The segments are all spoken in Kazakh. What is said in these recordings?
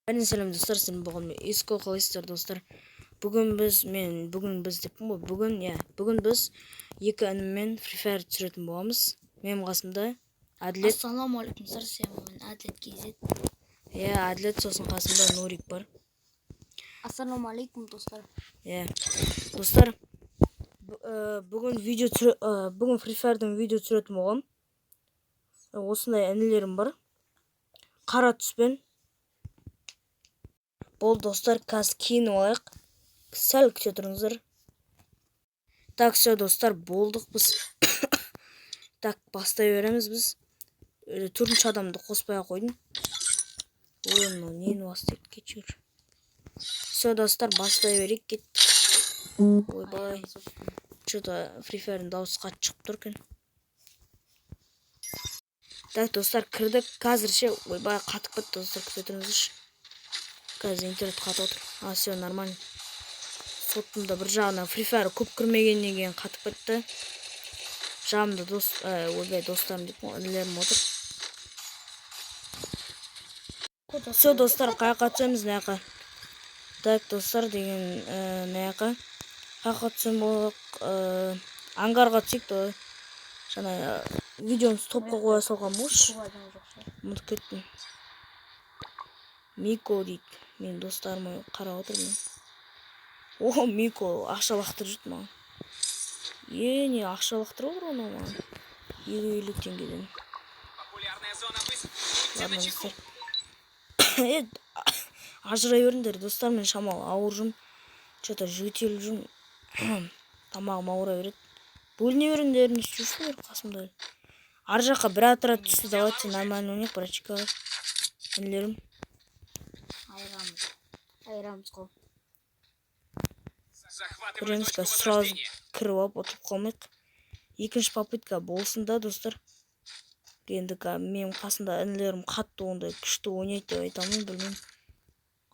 Бәріне сәлем, достар, сіздермен болған мен, Иско. Қалайсыздар, достар? Бүгін біз, мен бүгін біз деппін ғой, бүгін, иә, бүгін біз екі ініммен Free Fire түсіретін боламыз. Менің қасымда Әділет. Ассалаумағалейкум, достар, сіздермен Әділет KZ. Иә, Әділет, сосын қасымда Нурик бар. Ассалаумағалейкум, достар. Иә, достар, бүгін видео түсір, бүгін Free Fire'дың видео түсіретін боламын. Осындай інілерім бар. Қара түспен. Болды, достар, қазір киініп алайық. Сәл күте тұрыңыздар. Так, все, достар, болдық біз. Так, бастай береміз біз. Төртінші адамды қоспай ақ қойдым. Ой, мынау нені бастайды, кешір. Все, достар, бастай берейік, кеттік. Ойбай. Что-то Free Fire'ın дауысы қатты шығып тұр екен. Так, достар, кірдік. Қазір ше, ойбай, қатып кетті, достар, күте тұрыңыздаршы. Қазір интернет қатып отыр. А, все, нормально. Соттымда бір жағынан Free Fire көп кірмегеннен кейін қатып кетті. Жағымда дос, ойбай, достарым деп, інілерім отыр. Все, достар, қаяққа түсеміз, мына жаққа. Так, достар, деген, мына жаққа. Қаяққа түсем болық, ангарға түсейік, давай. Жаңа видеоны стопқа қоя салған болшы. Ұмытып кеттім. Мико дейді. Менің достарым қарап отыр мен. О, Мико ақша лақтырып жүрді маған. Е, не ақша лақтырып отыр анау маған? 250 теңгеден. Ладно, достар. Е, ажырай беріңдер, достар, мен шамалы ауыр жүрмін. Че-то жөтеліп жүрмін. Тамағым ауыра береді. Бөліне беріңдер, не істеп жүрсіңдер қасымда? Ар жаққа бір отряд түсті, давайте нормально ойнайық, братчика. Інілерім. Айырамыз. Айырамыз ғой. Көреміз, қазір сразу кіріп алып ұтылып қалмайық. Екінші попытка болсын да, достар. Енді менің қасымда інілерім қатты ондай күшті ойнайды деп айта алмаймын, білмеймін.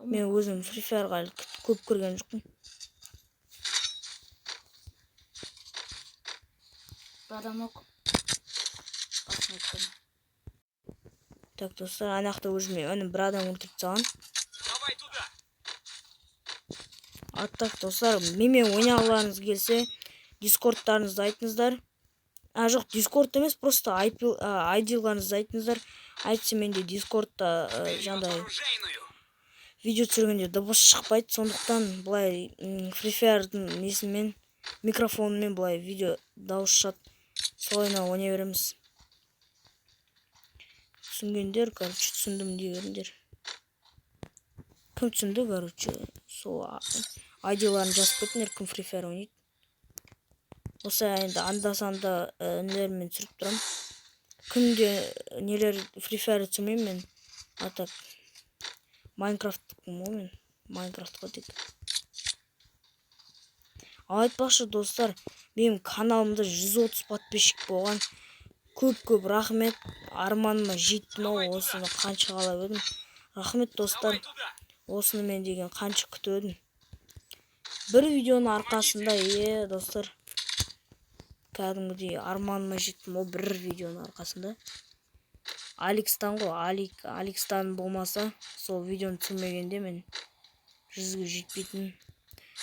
Мен өзім Free Fire'ға әлі көп кірген жоқпын. Бір адам yok. Басын өткен. Так, достар, ана жақта өзіме інім бір адам өлтіріп тастаған. А так, достар, менімен ойнағыларыңыз келсе, дискордтарыңызды айтыңыздар. А, жоқ, дискорд емес, просто ай пи, а, ай ди-ларыңызды айтыңыздар. Әйтсе менде дискордта, жаңағыдай видео түсіргенде дыбыс шықпайды, сондықтан былай, Free Fire'дың несімен, микрофонымен былай видео дауыс шығады. Солайынан ойнай береміз. Түсінгендер, короче, түсіндім дей беріңдер. Кім түсінді, короче, сол ай ди-ларын жазып кетіңдер, кім Free Fire ойнайды. Осы енді анда-санда, інілеріммен түсіріп тұрамын. Күнде нелер Free Fire түсірмеймін мен. А так, Майнкрафттықпын ғой мен. Майнкрафтқа тек. Ал айтпақшы, достар, менің каналымда 130 подписчик болған. Көп-көп рахмет. Арманыма жеттім ау, осыны қанша қалап едім. Рахмет, достар. Осыны мен деген қанша күтіп едім. Бір видеоның арқасында, достар, кәдімгідей арманыма жеттім ол бір видеоның арқасында. Аликстан ғой, Аликстан болмаса, сол видеоны түсірмегенде мен 100-ге жетпейтін.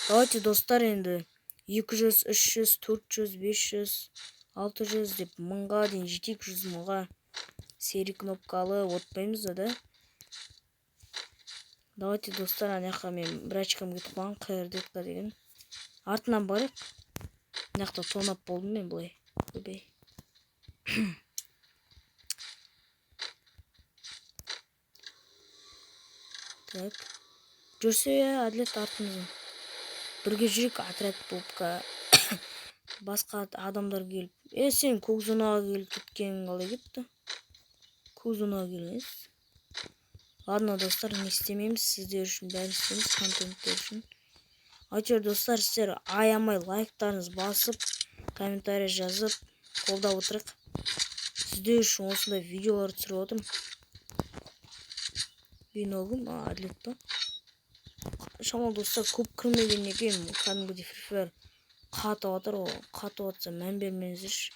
Давайте, достар, енді 200, 300, 400, 500, 600 деп мыңға дейін жетейік, 100 мыңға. Серый кнопкалы отпаймыз да, да? Давайте, достар, ана жаққа мен бір очкам кетіп қалған, қр детка деген. Артынан барайық. Мына жақта тонап болдым мен былай. Ойбай. Так. Жүрсе, Әділет артымыздан. Бірге жүрейік, отряд болып басқа адамдар келіп. Е, сен көк зонаға келіп кеткенің қалай кетті? Көк зонаға келмес. Ладно, достар, не істемейміз, сіздер үшін бәрін істейміз, контенттер үшін. Әйтеуір, достар, сіздер аямай лайктарыңыз басып, комментарий жазып, қолдап отырайық. Сіздер үшін осындай видеолар түсіріп отырмын. Биногым, а, Әділет па? Шамалы, достар, көп кірмегеннен кейін кәдімгідей Free Fire қатып жатыр ғой. Қатып жатса мән бермеңіздерші.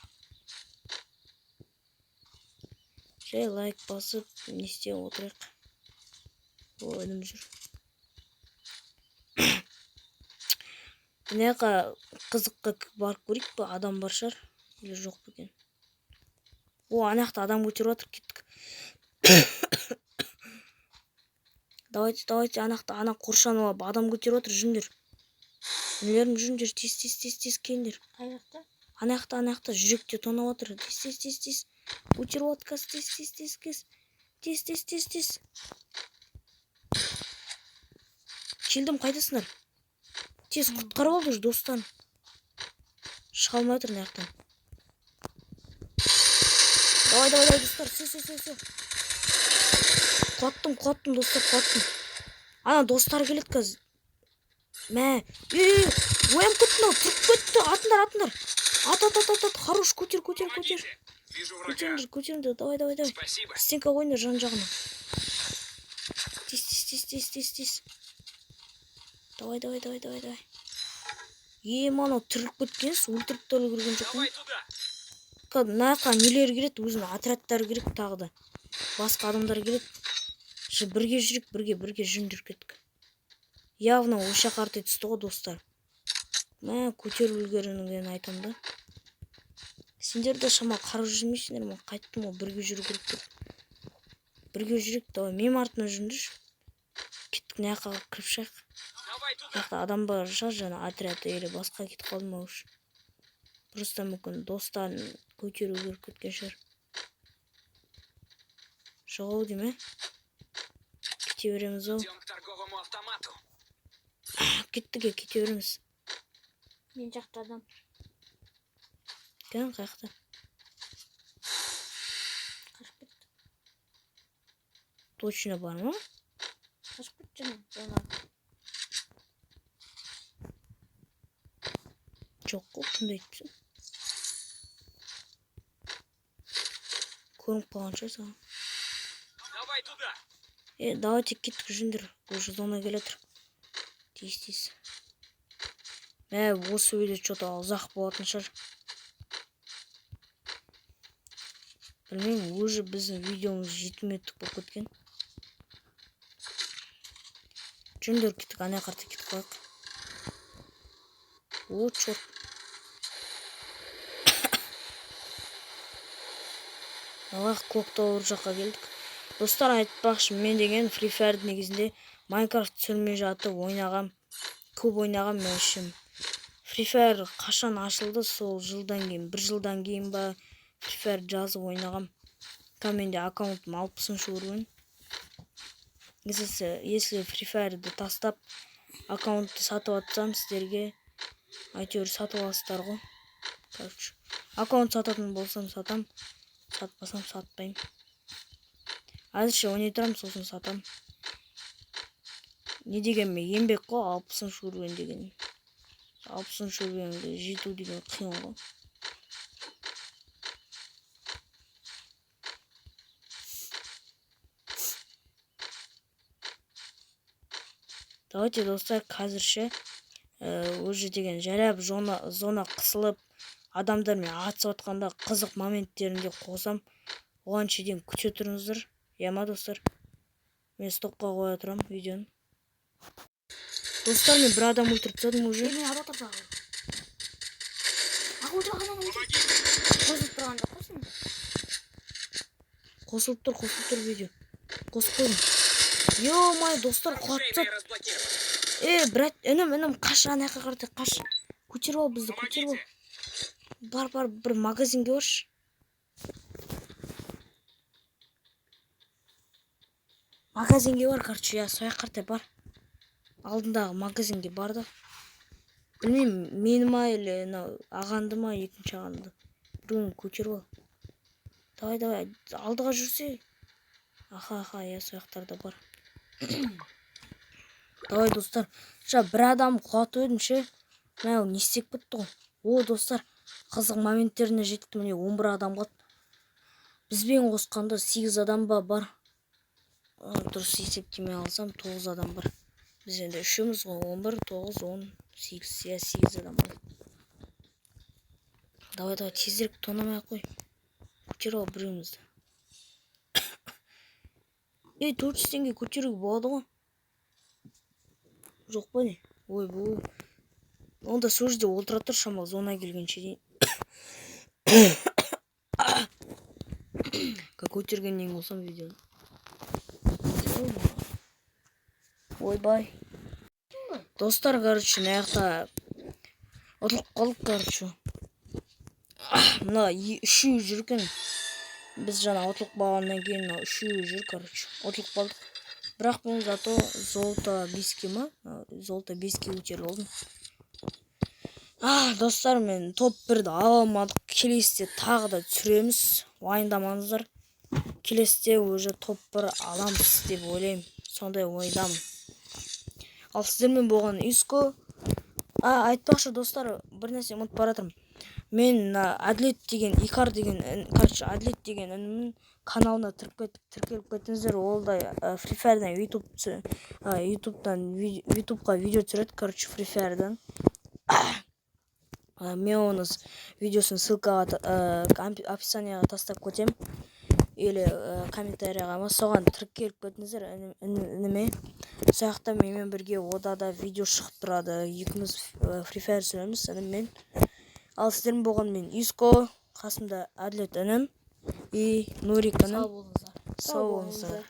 Жай лайк басып, не істеп отырайық. О, інім жүр. Мына жаққа қызыққа барып көрейік па, адам бар шығар или жоқ па екен. О, ана жақта адам көтеріп жатыр, кеттік. Давайте, давайте, ана жақта ана қоршанып алып адам көтеріп жатыр, жүріңдер. Інілерім, жүріңдер, тез, тез, тез, тез келіңдер. Қай жақта? Ана жақта, ана жақта жүректе тонап жатыр. Тез, тез, тез, тез. Көтеріп жатыр қазір, тез, тез, тез, тез. Тез, тез, тез, тез. Келдім, қайдасыңдар? Тез құтқарып алды уже достан. Шыға алмай отыр мына жақтан. Давай, давай, давай, достар, все, все, все, все. Құлаттым, құлаттым, достар, құлаттым. Ана достар келеді қазір. Мә, е, оянып кетті мынау, тұрып кетті. Атыңдар, атыңдар. Ат, ат, ат, ат, ат. Хорош, көтер, көтер, көтер. Вижу врага. Көтеріңдер, көтеріңдер. Давай, давай, давай. Спасибо. Стенка қойыңдар жан жағына. Тез, тез, тез, тез, тез, тез. Давай, давай, давай, давай, давай. Е, мынау тіріліп кеткен, өлтіріп те үлгерген жоқпын. Давай туда. Мына жаққа нелер келеді, өзінің отрядтары керек тағы да. Басқа адамдар келеді. Бірге жүрейік, бірге, бірге жүріңдер, кеттік. Явно осы жаққа қарай түсті ғой, достар. Мә, көтеріп үлгергенін айтамын да. Сендер де шамалы қарап жүрмейсіңдер ме? Қайттым ғой, бірге жүру керек деп. Бірге жүрейік, давай, менің артымнан жүріңдерші. Кеттік, мына жаққа кіріп шығайық. Давай туда. Мына жақта адам бар шығар, жаңа отряд или басқа кетіп қалды ма уж. Просто мүмкін достарын көтеру керек кеткен шығар. Жоқ ау деймін, ә? Кете береміз ау. Идем к торговому автомату. Кеттік, е, кете береміз. Мен жақта адам. Кім, қай жақта? Қашып кетті. Точно бар ма? Қашып кетті жаңа. Жаңа. Жоқ қой, кімді айтыпсың? Көрініп қалған шығар саған. Давай туда. Е, давайте кеттік, жүріңдер. Уже зона келе жатыр. Тез, тез. Мә, осы видео чё-то ұзақ болатын шығар. Білмеймін, уже біздің видеомыз 7 минуттық болып кеткен. Жүріңдер, кеттік, ана жаққа кетіп қалайық. О, черт. Давай, Көктау жаққа келдік. Достар, айтпақшы, мен деген Free Fire негізінде Minecraft түсірмей жатып ойнағам. Көп ойнағам мен үшін. Free Fire қашан ашылды, сол жылдан кейін, бір жылдан кейін ба Free Fire жазып ойнағам. Қазір менде аккаунтым алпысыншы уровень. Если Free Fire'ды тастап аккаунтты сатып атсам, сіздерге әйтеуір сатып аласыздар ғой. Короче, аккаунт сататын болсам сатам, сатпасам сатпаймын. Әзірше ойнай тұрамын, сосын сатам. Не дегенмен еңбек қой, алпысыншы уровень деген. Алпысыншы уровеньге жету деген қиын ғой. Давайте, достар, қазірше, уже деген жайлап зона қысылып, адамдармен атысып жатқанда қызық моменттерінде қосам. Оған шейін күте тұрыңыздар. Иә ма, достар? Мен стопқа қоя тұрамын видеоны. Достар, мен бір адам өлтіріп тастадым уже. Е, мен атып отырмын. Ақ, өлтір, ақ, өлтір. Қосылып тұрған жоқ қой сенде. Қосылып тұр, қосылып тұр видео. Қосып қойдым. Ё-моё, достар, құлатып тастады. Е, брат, інім, інім, қаш, ана жаққа қарай қаш. Көтеріп ал бізді, көтеріп ал. Бар, бар, бір магазинге баршы. Магазинге бар, короче, я сол жаққа қарай бар. Алдындағы магазинге бар да. Білмеймін, мені ма или мынау ағанды ма, екінші ағанды. Біреуін көтеріп ал. Давай, давай, алдыға жүрсе. Аха, аха, я сол жақтарда бар. Давай, достар. Жа, бір адам құлатып едім ше. Мә, ол не істеп кетті ғой. О, достар, қызық моменттеріне жеттік. Міне, 11 адам қалды. Бізбен қосқанда 8 адам ба бар. Дұрыс есептемей алсам, 9 адам бар. Біз енді үшеуміз ғой, 11, 9, 10, 8, иә, 8 адам бар. Давай, давай, тезірек тонамай ақ қой. Көтеріп ал біреуімізді. Ей, 400 теңге көтеруге болады ғой, жоқ па, не? Ойбу, онда сол жерде отыра тұр, шамалы зона келгенше дейін. Көтергеннен болсам видеоны. Ойбай, достар, короче, мына жақта ұтылып қалдық. Короче, мына үшеуі жүр екен. Біз жаңа ұтылып қалғаннан кейін мына үшеуі жүр. Короче, ұтылып қалдық, бірақ мен зато золото 5-ке ма, золото 5-ке көтеріліп алдым. А, достар, мен топ 1-ді ала алмадық. Келесіде тағы да түсіреміз, уайымдамаңыздар. Келесіде уже топ 1 аламыз деп ойлаймын, сондай ойдамын. Ал сіздермен болған Иско. А, айтпақшы, достар, бір нәрсе ұмытып бара жатырмын. Мен мына Әділет деген, Икар деген, короче, Әділет деген інімнің каналына тіркеліп кетіңіздер. Ол да Free Fire'дан ютуб, ютубтан, ютубқа видео түсіреді, короче, Free Fire'дан. Мен оның видеосын ссылкаға, описанияға тастап кетемін или комментарийға ма, соған тіркеліп кетіңіздер ініме. Сол жақта менімен бірге ода да видео шығып тұрады, екеуміз Free Fire түсіреміз ініммен. Ал сіздермен болған мен, Иско, қасымда Әділет інім и Нурик інім. Сау болыңыздар. Сау болыңыздар.